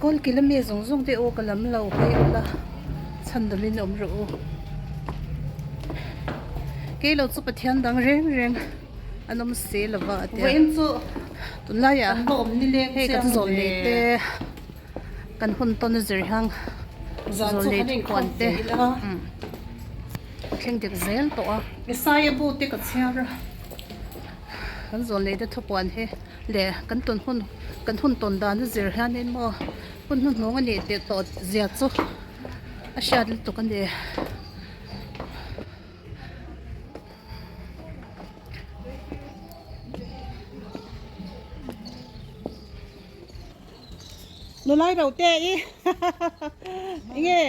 Kawlkil ami zawng zawng te aw ka lam lo phei ula chhandamin awm rawh u. Kei lo chu Pathian dang reng reng an awm si lo va a tia. Tunlaiah hei kan zawl nei te kan hun tawn a zir hian zawl nei thupuan te thleng dik zel tawh a. Kan zawl nei te thupuan hi. Leh kan tawn hun kan hun tawn dan a zir hianin maw hun hnuhnung a nih tih tawh zia chu a hriat lutuk a ni. Nulai reuh te i enge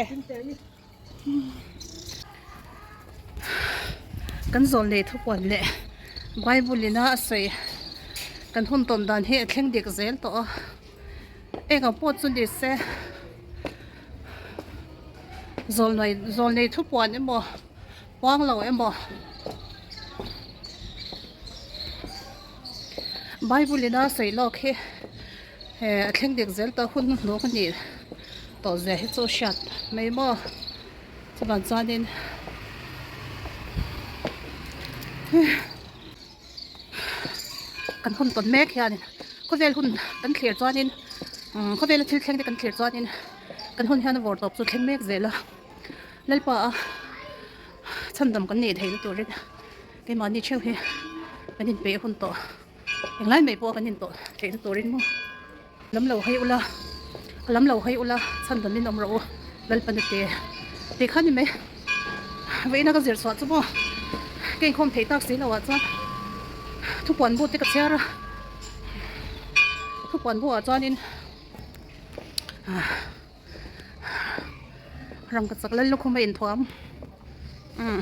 Kan zawl nei thupuan leh Bible ina a sawi kan hun tawn dan hi a thleng dik zel tawh a, eng ang pawh chu ni se zawl zawl nei thupuan emaw puang lo emaw Bible ina a sawi lawk hi. He a thleng dik zel tawh hun hnuhnawk a nih tawh zia hi chu hriat mai maw chuvang chuanin kan hun tawn mek hianin khawvel hun kan thlir chuanin khawvela thil thleng te kan thlir chuanin kan hun hian a vawr tawp chu thleng mek zel a Lalpa a chhandam kan nih theihna turin keimahni theuh hi kan inpeih hun tawh. Englai mai pawh kan intawh theihna turin maw lam lo hawi ula a lam lo hawi ula chhan damin awm rawh u Lalpana te tih kha ni mai vawiina ka zir chhuah chu maw ka inkhawm theih tak si loh ah chuan thupuan bu te ka chhiar a thupuan bu ah chuanin Rangka chak lal lukhum a inthuam umm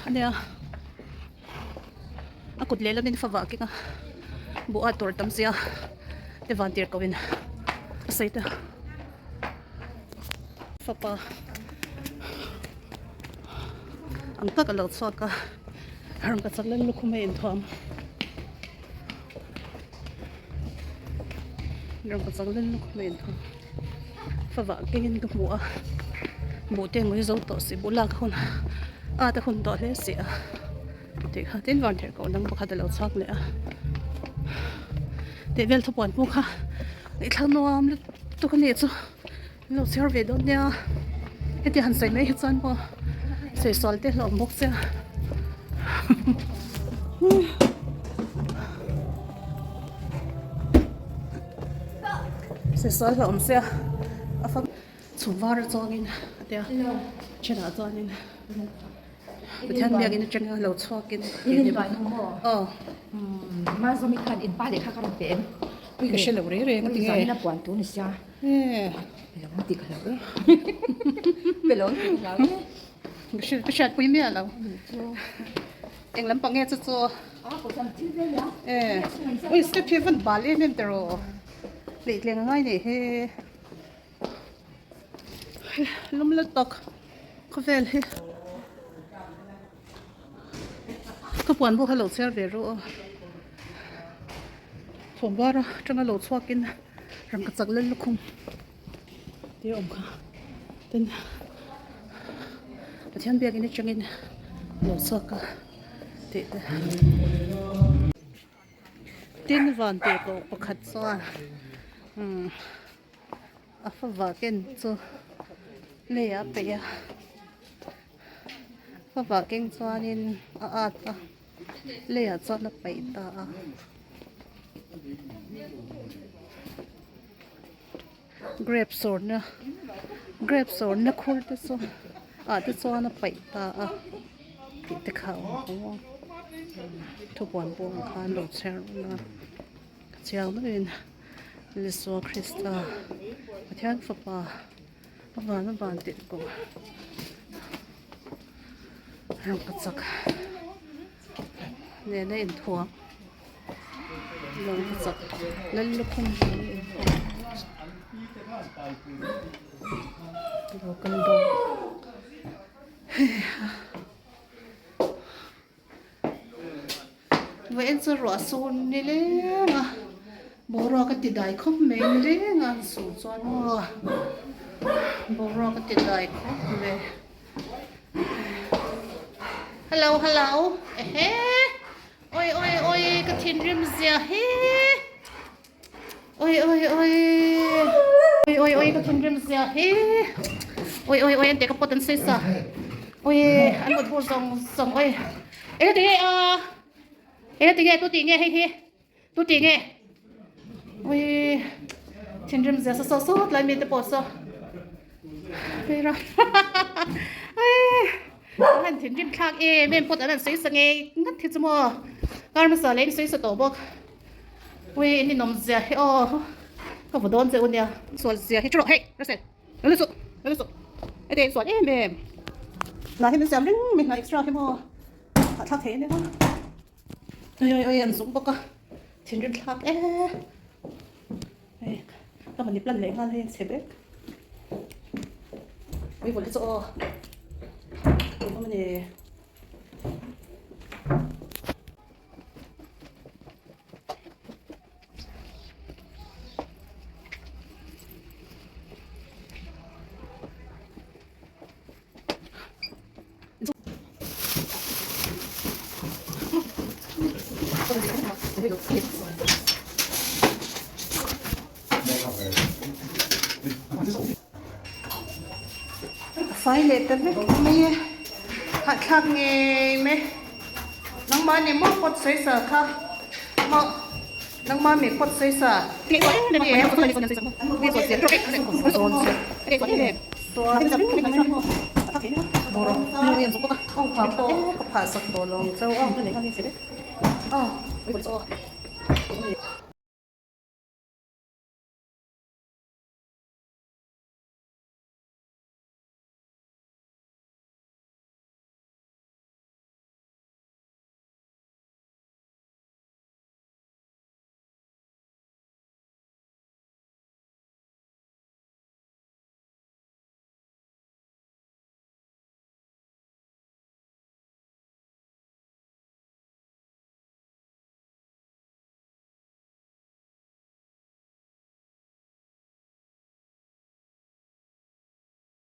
ania a kut lehlamin favah keng a buh a tur tam sia te van tir ko in a sawi ta fapa ang tak a lo chhuak a rangka chak lal lukhum a inthuam. Rangka chak lel lukhum a inthuam favah kengin ka hmu a buh te ngawih zo tawh si buh lak hun at a hun tawh hle si a tih kha tin van therh koh dang pakhat a lo chhuak leh a tih vel thupuan pawh kha ngaihthlak nuam lutuk a nih chu an lo chhiar ve dawn nia heti han sawi mai hi chuan pawh sawi sual te hlawm bawk sia sawi sual hlawm sia a fam chhum var atangin a tia thenah chuanin Pathian biakin atanga lo chhuakin aw ka hre lo reng reng a ti nge. Ka hriatpui miah lo. Eng lampang nge chu chu? Ui step hi a van bal em em tawh rawh. Hleitleng a ngai nei he. Lum lutuk khawvel hi. Ka puan bawk a lo chhiar ve rawh a. Thawmvar atanga lo chhuakin. Rangka chak lel lukhum te a awm kha tin Pathian biakin atangin lo chhuak a tih te tin van tirhkoh pakhat chuan umm a fava ken chu lei ah a peih a fava keng chuanin a at a. Leiah chuan a paih ta a grape sawrna grape sawrna khur te chu ah te chuan a paih ta a tih te kha a awm a thupuan pawh ang khan lo chher ula chiang deuhin Isua Krista Pathian fapa a van a van tih pawh. Rangka chak nena inthuam rangka chak lal lukhum nena inthuam lo kal dawn heiha vawiin chu ruah sur ni leng a. Boruak a ti dai khawp mai ni reng a an sur chuan aw boruak a ti dai khawp mai hello hello ehe oi oi oi ka thinrim zia hi oi oi oi oi oi oi ka thinrim zia hi oi oi oi an teh ka pawt an sawi sa oi an mut hur zawng zawng oi eng tinge a eng tinge tu tih nge hei hi. Tu tih nge? Ui thinrim zia sa saw sawt lai mite pawh saw Ui ra Ui an han thinrim thlak em em pawt an han sawi sa ngei ngat hi chu maw kar hmasa leh in sawi sa tawh bawk Ui in inawm zia hi aw ka vaw dawn che u nia sual zia hi chu rawh hei Russell lo lu suh lo lu suh heti in sual em em hna hi min siam reng mai hna extra hi maw hahthlak thei em em a. Oi oi oi an zuk bawk a thinrim thlak e hei ka mani plan leh nghal hei an chhe vek ui vawlh hi chu aw eng awm a ni. A fai leh ta vek mai e hahthlak ngei mai nangmah ni maw pot sawi sa kha maw nangmah mi pot sawi sa.